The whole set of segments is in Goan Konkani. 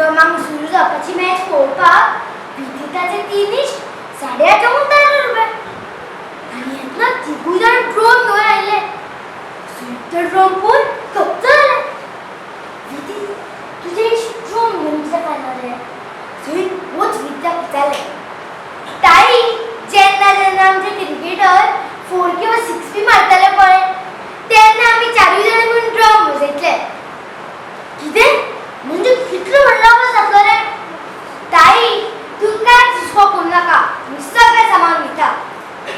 णवांक सुरू जावपाची मॅच पळोवपाक विदिताचे तीन इश्ट 8:30 उंटार उबे आनी येतना तिगूय जाण ड्रोन घेवन आयिल्ले. तर ड्रोन पळोवन कच्च जालें. विदी, तुजे इश्ट ड्रोन घेवन कित्याक आयला रे? थंय वच विद्याक विचारलें. ताई, जेन्ना जेन्ना आमचे क्रिकेटर 4 किंवा 6 बी मारताले पळय, तेन्ना आमी चारूय जाणां मेळून ड्रम वाजयतले. कितें? म्हणजे कितलो व्हडलो आवाज जातलो रे? ताई, तूं कांयच हुस्को करूं नाका, आमी सगळें सामान वयता.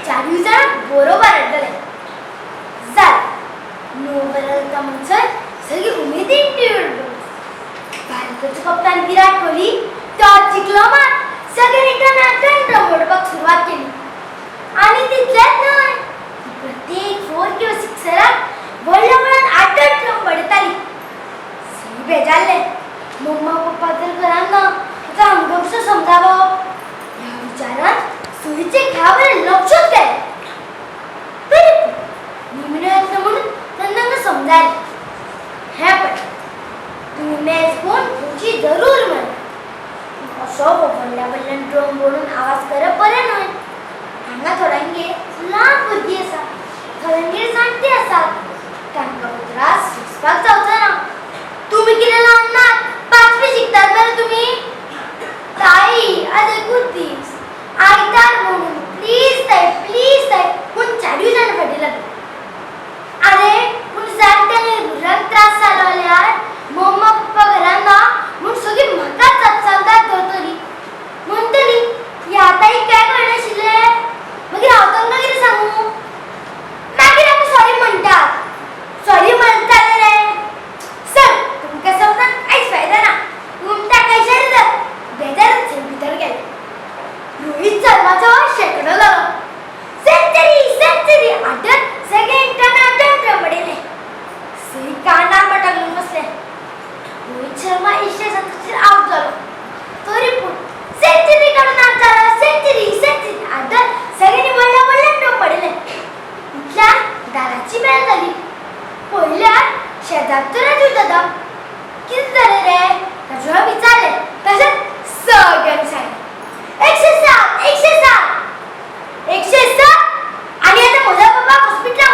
चारूय जाणां बरोबर हाडटले. जालें, 9 वरां जाता म्हणसर सगळीं उमेदीन टिवीर भारताचो कप्तान विराट कोहली टॉस जिखलो मात सगळ्यांनी टनाटन ड्रम बडोवपाक सुरवात केली. आनी तितलेंच न्हय, प्रत्येक 4 किंवा सिक्सराक व्हडल्या व्हडान 8 8 ड्रम बडयताली. सगळीं बेजारले. मम्मा पप्पा तर घरान ना, आतां हांकां कसो समजावप ह्या विचारान सईचें खेळा वयलें लक्षूच गेलें. तरी पूण निमणें येतलें म्हणून तांकां हांगा समजायलें, हें पळय, तुमी मॅच पळोवन खोशी जरूर मेळत. असो व्हडल्या व्हडल्यान ड्रम बडोवन आवाज करप बरें न्हय. हांगा थोड्यांगेर ल्हान भुरगीं आसा, थोड्यांगेर जाणटीं आसात, तांकां त्रास सोंसपाक जावचो ना. तुमी कितें ल्हान नात, 5वी शिकतात मरे तुमी. ताई, आज एकूच दीस, आयतार म्हणून प्लीज ताई, प्लीज ताई म्हूण चारूय जाणां फाटी लागली. आरे, पूण जाणट्यांक भुरग्यांक त्रास जालो जाल्यार मम्मा पप्पा घरान ना म्हूण सगळीं म्हाकाच जापसालदार धरतली, म्हणटली ह्या ताईक कांय कळनाशिल्लें. मागीर हांव तांकां कितें सांगूं? मागीर आमी सॉरी म्हणटात. सॉरी म्हणटाले रे सर, तुमकां समजान कांयच फायदा ना. उमटा कैशार जात बेजारच भितर गेले. रोहित शर्माचो शेंकडो जालो. सेंचुरी, सेंचुरी आड्डत सगळ्यांनी टनाटन ड्रम बडयले. सई कानार बोटां घालून बसले. रोहित शर्मा इश्टे शतकाचेर आवट जालो, तरी पूण सेंचुरी काडून आवट जालो, सेंचुरी, सेंचुरी आड्डत सगळ्यांनी व्हडल्या व्हडल्यान ड्रम बडयले. इतल्यान दाराची बेल जाली. पळयल्यार शेजारचो राजू दादा. कितें जालें रे? राजून विचारलें. तशेंच सगळ्यांनी सांगलें, 107, 107, 107. आनी आतां म्हज्या पप्पाक हॉस्पिटलाक